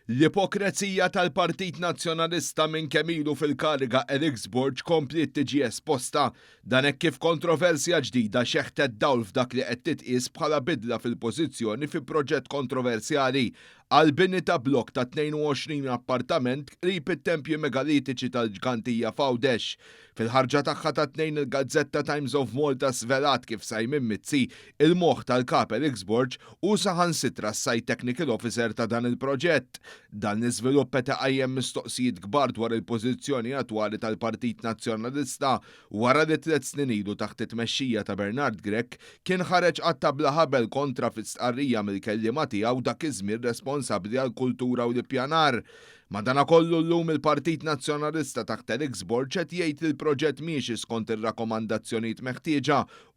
L-ipokrezija tal-Partit Nazzjonalista minn kemm ilu fil-kariga Alex Borg kompliet tiġi esposta. Dan hekk kif kontroversja ġdida xeħtet dawl f'dak li qed titqies bħala bidla fil-pożizzjoni fi proġett kontroversjali għall-bini ta' blokk ta' 22 appartament qrib it-tempji megalitiċi tal-Ġgantija f'Għawdex. Fil-ħarġa tagħha tat-Tnejn il-gazzetta Times of Malta żvelat kif Simon Mizzi, il-moħħ tal-Kap Alex Borg, hu saħansitra s-Site Technical Officer ta' dan il-proġett. Dan l-iżvilupp qed iqajjem mistoqsijiet kbar dwar il-pożizzjoni attwali tal-Partit Nazzjonalista wara li tlett snin ilu taħt it-tmexxija ta' Bernard Grech kien ħareġ qatta' bla ħabel kontra fi stqarrija mill-kelliema tiegħu dak iż-żmien responsabbli għall-kultura u l-ippjanar. Madanakollu llum il-Partit Nazzjonalista taħt Alex Borg qed jgħid li l-proġett miexi skont ir-rakomandazzjonijiet meħtieġa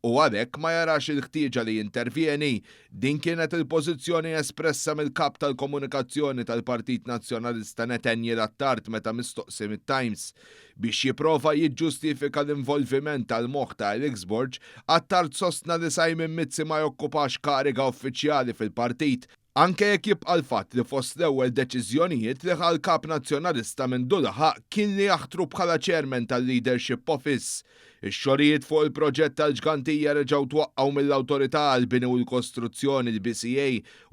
u għalhekk ma jarax il-ħtieġa li jintervjeni. Din kienet il-pożizzjoni espressa mill-Kap tal-Komunikazzjoni tal-Partit Nazzjonalista Nathaniel Attard meta mistoqsi mit-Times. Biex jipprova jiġġustifika l-involviment tal-moħħ ta' Alex Borg, Attard sostna li Simon Mizzi ma jokkupax kariga uffiċjali fil-partit Anke jekk jibqa' l-fatt li fost l-ewwel deċiżjonijiet li ħa l-Kap Nazzjonalista mindu laħaq kien li jaħtru bħala Chairman tal-Leadership Office. Ix-xogħlijiet fuq il-proġett tal-Ġgantija reġgħu twaqqgħu mill-Awtorità għall-Bini u l-Kostruzzjoni, l-BCA,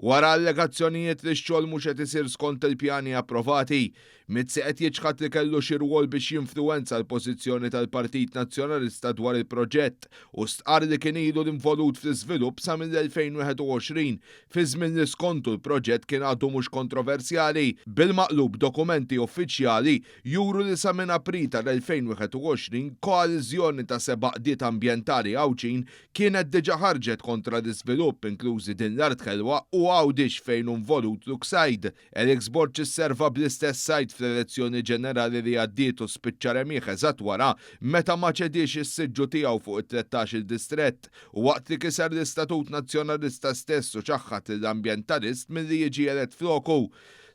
wara allegazzjonijiet li x-xogħol mhux qed isir skont il-pjani approvati. Mizzi qed jiċħad li kellu xi rwol biex jinfluwenza l-pożizzjoni tal-Partit Nazzjonalista dwar il-proġett u stqarr li kien ilu involut fl-iżvilupp sa mill-2021 fi żmien li skontu l-proġett kien għadu mhux kontroversjali. Bil-maqlub dokumenti uffiċjali juru li sa minn April tal-2021 koaliżjoni ta' seba' għaqdiet ambjentali Għawdxin kienet diġà ħarġet kontra l-iżvilupp inklużi Din l-Art Ħelwa u Għawdix fejn hu involut Luxide. Alex Borg isserva bl-istess sajd fl-elezzjoni ġenerali li għaddiet u spiċċa remieħ eżatt wara meta ma ċediex is-siġġu tiegħu fuq it-tlettax-il distrett u waqt li kiser l-istatut Nazzjonalista stess u ċaħħad lill-ambjentalist milli jiġi elett floku.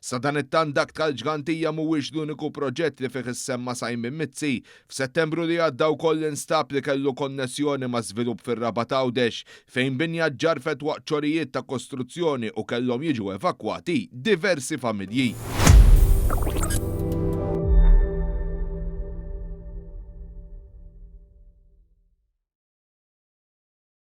Sadanittant dak tal-Ġgantija mhuwiex l-uniku proġett li fih issemma Simon Mizzi. F'Settembru li għadda wkoll instab li kellu konnessjoni ma' żvilupp fir-Rabat Għawdex, fejn binja ġġarfet waqt xogħlijiet ta' kostruzzjoni u kellhom jiġu evakwati diversi familji.